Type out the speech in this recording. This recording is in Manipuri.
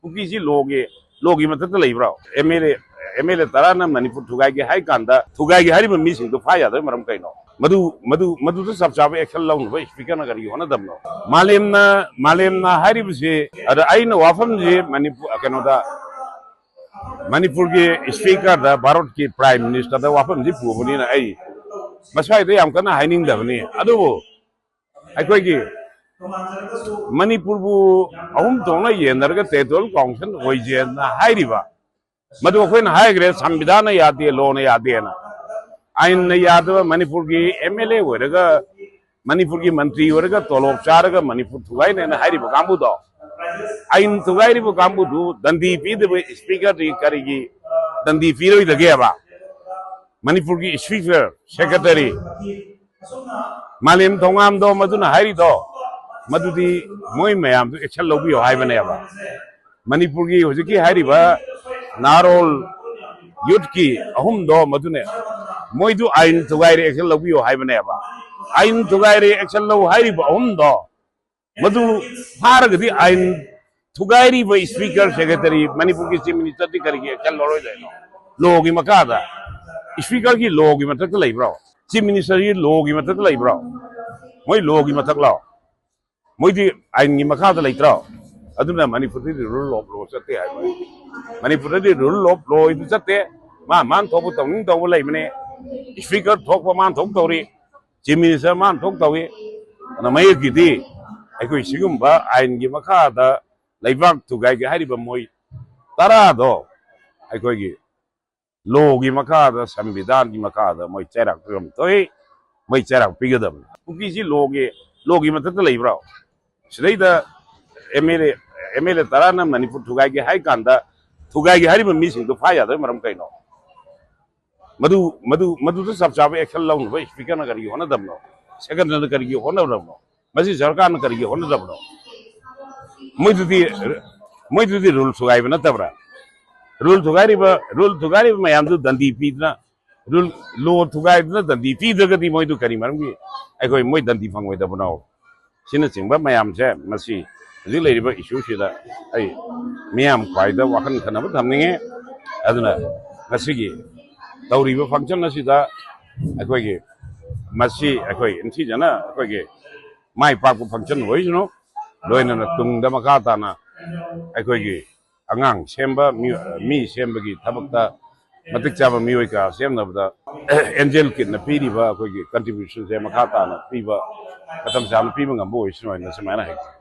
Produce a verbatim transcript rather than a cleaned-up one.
ꯀꯨꯀꯤꯁꯤ ꯂꯣꯒꯤ, ꯂꯣꯒꯤ ꯃꯊꯛꯇ ꯂꯩꯕ꯭ꯔꯣ? M L A, M L A ꯇꯔꯥꯅ ꯃꯅꯤꯄꯨꯔ ꯊꯨꯒꯥꯏꯒꯦ ꯍꯥꯏ ꯀꯥꯟꯗ ꯊꯨꯒꯥꯏꯒꯦ ꯍꯥꯏꯔꯤꯕ ꯃꯤꯁꯤꯡꯗꯣ ꯐꯥ ꯌꯥꯗꯕꯒꯤ ꯃꯔꯝ ꯀꯩꯅꯣ? ꯃꯗꯨ, ꯃꯗꯨ, ꯃꯗꯨꯗ ꯆꯞ ꯆꯥꯕ action ꯂꯧꯅꯕ speakerꯅ ꯀꯔꯤꯒꯤ ꯍꯣꯠꯅꯗꯕꯅꯣ? ꯃꯥꯂꯦꯝꯅ, ꯃꯥꯂꯦꯝꯅ ꯍꯥꯏꯔꯤꯕꯁꯤ, ꯑꯗ ꯑꯩꯅ ꯋꯥꯐꯝꯁꯤ ꯃꯅꯤꯄꯨꯔ, ꯀꯩꯅꯣꯗ, ꯃꯅꯤꯄꯨꯔꯒꯤ speakerꯗ, ꯚꯥꯔꯠꯀꯤ prime ministerꯗ ꯋꯥꯐꯝꯁꯤ ꯄꯨꯕꯅꯤꯅ ꯑꯩ ꯃꯁ꯭ꯋꯥꯏꯗ ꯌꯥꯝ ꯀꯟꯅ ꯍꯥꯏꯅꯤꯡꯗꯕꯅꯤ꯫ ꯑꯗꯨꯕꯨ ꯑꯩꯈꯣꯏꯒꯤ ꯃꯅꯤꯄꯨꯔꯕꯨ ꯑꯍꯨꯝ ꯊꯣꯛꯅ ꯌꯦꯟꯅꯔꯒ territorial council ꯑꯣꯏꯁꯦꯅ ꯍꯥꯏꯔꯤꯕ, ꯃꯗꯨ ꯑꯩꯈꯣꯏꯅ ꯍꯥꯏꯈ꯭ꯔꯦ, ꯁꯪꯕꯤꯙꯥꯟꯅ ꯌꯥꯗꯦ, ꯂꯣꯅ ꯌꯥꯗꯦꯅ꯫ ꯑꯥꯏꯟꯅ ꯌꯥꯗꯕ ꯃꯅꯤꯄꯨꯔꯒꯤ ꯑꯦꯝ ꯑꯦꯜ ꯑꯦ ꯑꯣꯏꯔꯒ, ꯃꯅꯤꯄꯨꯔꯒꯤ ꯃꯟꯇ꯭ꯔꯤ ꯑꯣꯏꯔꯒ, ꯇꯣꯂꯣꯞ ꯆꯥꯔꯒ ꯃꯅꯤꯄꯨꯔ ꯊꯨꯒꯥꯏꯅꯦꯅ ꯍꯥꯏꯔꯤꯕ ꯀꯥꯡꯕꯨꯗꯣ, ꯑꯥꯏꯟ ꯊꯨꯒꯥꯏꯔꯤꯕ ꯀꯥꯡꯕꯨꯗꯨ ꯗꯟꯗꯤ ꯄꯤꯗꯕ speakerꯗꯤ ꯀꯔꯤꯒꯤ ꯗꯟꯗꯤ ꯄꯤꯔꯣꯏꯗꯒꯦꯕ? ꯃꯅꯤꯄꯨꯔꯒꯤ speaker, secretary, ꯃꯥꯂꯦꯝ ꯊꯣꯉꯥꯝꯗꯣ ꯃꯗꯨꯅ ꯍꯥꯏꯔꯤꯗꯣ, ꯃꯗꯨꯗꯤ ꯃꯣꯏ ꯃꯌꯥꯝꯗꯨ action ꯂꯧꯕꯤꯌꯣ ꯍꯥꯏꯕꯅꯦꯕ꯫ ꯃꯅꯤꯄꯨꯔꯒꯤ ꯍꯧꯖꯤꯛꯀꯤ ꯍꯥꯏꯔꯤꯕ ꯅꯍꯥꯔꯣꯜ youthꯀꯤ ꯑꯍꯨꯝꯗꯣ ꯃꯗꯨꯅꯦ, ꯃꯣꯏꯗꯨ ꯑꯥꯏꯟ ꯊꯨꯒꯥꯏꯔꯦ, action ꯂꯧꯕꯤꯌꯣ ꯍꯥꯏꯕꯅꯦꯕ꯫ ꯑꯥꯏꯟ ꯊꯨꯒꯥꯏꯔꯦ, action ꯂꯧ ꯍꯥꯏꯔꯤꯕ ꯑꯍꯨꯝꯗꯣ, ꯃꯗꯨ ꯐꯥꯔꯒꯗꯤ ꯑꯥꯏꯟ ꯊꯨꯒꯥꯏꯔꯤꯕ speaker, secretary, ꯃꯅꯤꯄꯨꯔꯒꯤ chief ministerꯗꯤ ꯀꯔꯤꯒꯤ action ꯂꯧꯔꯣꯏꯗꯣꯏꯅꯣ? ꯂꯣꯒꯤ ꯃꯈꯥꯗ, speakerꯒꯤ ꯂꯣꯒꯤ ꯃꯊꯛꯇ ꯂꯩꯕ꯭ꯔꯣ? Chief ministerꯒꯤ ꯂꯣꯒꯤ ꯃꯊꯛꯇ ꯂꯩꯕ꯭ꯔꯣ? ꯃꯣꯏ ꯂꯣꯒꯤ ꯃꯊꯛꯂꯣ? ꯃꯣꯏꯗꯤ ꯑꯥꯏꯟꯒꯤ ꯃꯈꯥꯗ ꯂꯩꯇ꯭ꯔꯣ? ꯑꯗꯨꯅ ꯃꯅꯤꯄꯨꯔꯗꯗꯤ rule of law ꯆꯠꯇꯦ ꯍꯥꯏꯕ꯫ ꯃꯅꯤꯄꯨꯔꯗꯗꯤ rule of lawꯗꯨ ꯆꯠꯇꯦ꯫ ꯃꯥ ꯃꯥꯅ ꯊꯣꯛꯄ ꯇꯧꯅꯤꯡ ꯇꯧꯕ ꯂꯩꯕꯅꯦ꯫ Speaker ꯊꯣꯛꯄ ꯃꯥꯅ ꯊꯣꯛ ꯇꯧꯔꯤ, chief minister ꯃꯥꯅ ꯊꯣꯛ ꯇꯧꯏ꯫ ꯑꯗꯨꯅ ꯃꯌꯦꯛꯀꯤꯗꯤ ꯑꯩꯈꯣꯏ ꯁꯤꯒꯨꯝꯕ ꯑꯥꯏꯟꯒꯤ ꯃꯈꯥꯗ ꯂꯩꯕꯥꯛ ꯊꯨꯒꯥꯏꯒꯦ ꯍꯥꯏꯔꯤꯕ ꯃꯣꯏ ꯇꯔꯥꯗꯣ ꯑꯩꯈꯣꯏꯒꯤ ꯂꯣꯒꯤ ꯃꯈꯥꯗ, ꯁꯪꯕꯤꯙꯥꯟꯒꯤ ꯃꯈꯥꯗ ꯃꯣꯏ ꯆꯩꯔꯥꯛ ꯄꯤꯐꯝ ꯊꯣꯛꯏ, ꯃꯣꯏ ꯆꯩꯔꯥꯛ ꯄꯤꯒꯗꯕꯅꯤ꯫ ꯀꯨꯀꯤꯁꯤ ꯂꯣꯒꯤ, ꯂꯣꯒꯤ ꯃꯊꯛꯇ ꯂꯩꯕ꯭ꯔꯣ? ꯁꯤꯗꯩꯗ M L A, M L A ꯇꯔꯥꯅ ꯃꯅꯤꯄꯨꯔ ꯊꯨꯒꯥꯏꯒꯦ ꯍꯥꯏ ꯀꯥꯟꯗ ꯊꯨꯒꯥꯏꯒꯦ ꯍꯥꯏꯔꯤꯕ ꯃꯤꯁꯤꯡꯗꯣ ꯐꯥ ꯌꯥꯗꯕꯒꯤ ꯃꯔꯝ ꯀꯩꯅꯣ? ꯃꯗꯨ, ꯃꯗꯨ, ꯃꯗꯨꯗ ꯆꯞ ꯆꯥꯕ action ꯂꯧꯅꯕ speakerꯅ ꯀꯔꯤꯒꯤ ꯍꯣꯠꯅꯗꯕꯅꯣ? Secretary ꯀꯔꯤꯒꯤ ꯍꯣꯠꯅꯗꯕꯅꯣ? ꯃꯁꯤ ꯁꯔꯀꯥꯔꯅ ꯀꯔꯤꯒꯤ ꯍꯣꯠꯅꯗꯕꯅꯣ? ꯃꯣꯏꯗꯨꯗꯤ, ꯃꯣꯏꯗꯨꯗꯤ rule ꯊꯨꯒꯥꯏꯕ ꯅꯠꯇꯕ꯭ꯔꯥ? Rule ꯊꯨꯒꯥꯏꯔꯤꯕ, rule ꯊꯨꯒꯥꯏꯔꯤꯕ ꯃꯌꯥꯝꯗꯨ ꯗꯟꯗꯤ ꯄꯤꯗꯅ, rule, law ꯊꯨꯒꯥꯏꯗꯅ ꯗꯟꯗꯤ ꯄꯤꯗ꯭ꯔꯒꯗꯤ ꯃꯣꯏꯗꯨ ꯀꯔꯤ ꯃꯔꯝꯒꯤ ꯑꯩꯈꯣꯏ ꯃꯣꯏ ꯗꯟꯗꯤ ꯐꯪꯉꯣꯏꯗꯕꯅꯣ? ꯁꯤꯅꯆꯤꯡꯕ ꯃꯌꯥꯝꯁꯦ ꯃꯁꯤ ꯍꯧꯖꯤꯛ ꯂꯩꯔꯤꯕ ꯏꯁꯨꯁꯤꯗ ꯑꯩ ꯃꯤꯌꯥꯝ ꯈ꯭ꯋꯥꯏꯗ ꯋꯥꯈꯜ ꯈꯟꯅꯕ ꯊꯝꯅꯤꯡꯉꯤ꯫ ꯑꯗꯨꯅ ꯉꯁꯤꯒꯤ ꯇꯧꯔꯤꯕ ꯐꯪꯁꯟ ꯑꯁꯤꯗ ꯑꯩꯈꯣꯏꯒꯤ ꯃꯁꯤ ꯑꯩꯈꯣꯏ ꯅꯤꯡꯊꯤꯖꯅ ꯑꯩꯈꯣꯏꯒꯤ ꯃꯥꯏ ꯄꯥꯛꯄ ꯐꯪꯁꯟ ꯑꯣꯏꯁꯅꯨ꯫ ꯂꯣꯏꯅꯅ ꯇꯨꯡꯗ ꯃꯈꯥ ꯇꯥꯅ ꯑꯩꯈꯣꯏꯒꯤ ꯑꯉꯥꯡ ꯁꯦꯝꯕ, ꯃꯤ, ꯃꯤ ꯁꯦꯝꯕꯒꯤ ꯊꯕꯛꯇ ꯃꯇꯤꯛ ꯆꯥꯕ ꯃꯤꯑꯣꯏ ꯀꯌꯥ ꯁꯦꯝꯅꯕꯗ ꯑꯦꯟꯖꯦꯜ ꯀꯤꯠꯅ ꯄꯤꯔꯤꯕ ꯑꯩꯈꯣꯏꯒꯤ ꯀꯟꯇ꯭ꯔꯤꯕ꯭ꯌꯨꯁꯟꯁꯦ ꯃꯈꯥ ꯇꯥꯅ ꯄꯤꯕ, ꯃꯇꯝ ꯆꯥꯅ ꯄꯤꯕ ꯉꯝꯕ ꯑꯣꯏꯁꯅꯨ ꯍꯥꯏꯅ ꯁꯨꯃꯥꯏꯅ ꯍꯥꯏꯖꯩ꯫